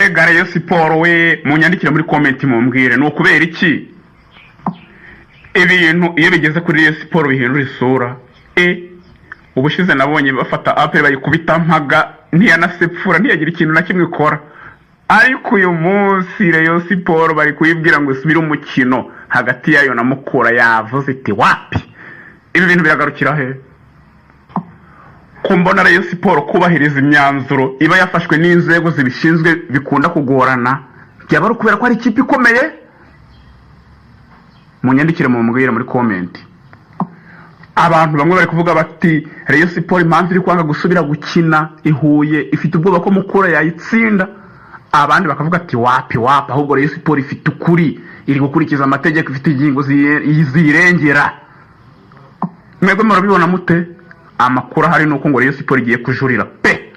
Mbega Rayon Sports we! Munyandikire muri comment mumbwire, ni ukubera iki ibintu iyo bigeze kuri Rayon Sports bihindura isura? Ubushize nabonye bafata APR bayikubita mpaga, ntiyanasepfura, ntiyagira ikintu na kimwe ikora. Ariko uyu munsi Rayon Sports bari kuyibwira ngo isubire umukino hagati yayo na Mukura, yavuze iti: "Wapi!" Ibi bintu biragarukira he? Ko mbona Rayon Sports kubahiriza imyanzuro iba yafashwe n'inzego zibishinzwe bikunda kugorana, byaba ari ukubera ko ari ikipe ikomeye? Munyandikire mumbwire muri comment. Abantu bamwe bari kuvuga bati: "Rayon Sports impamvu iri kwanga gusubira gukina i Huye, ifite ubwoba ko Mukura yayitsinda." Abandi bakavuga ati: "Wapi, wapi, ahubwo Rayon Sports ifite ukuri, iri gukurikiza amategeko, ifite ingingo ziyirengera." Mwebwe murabibona mute? Amakuru ahari ni uko ngo Rayon Sports igiye kujurira pe.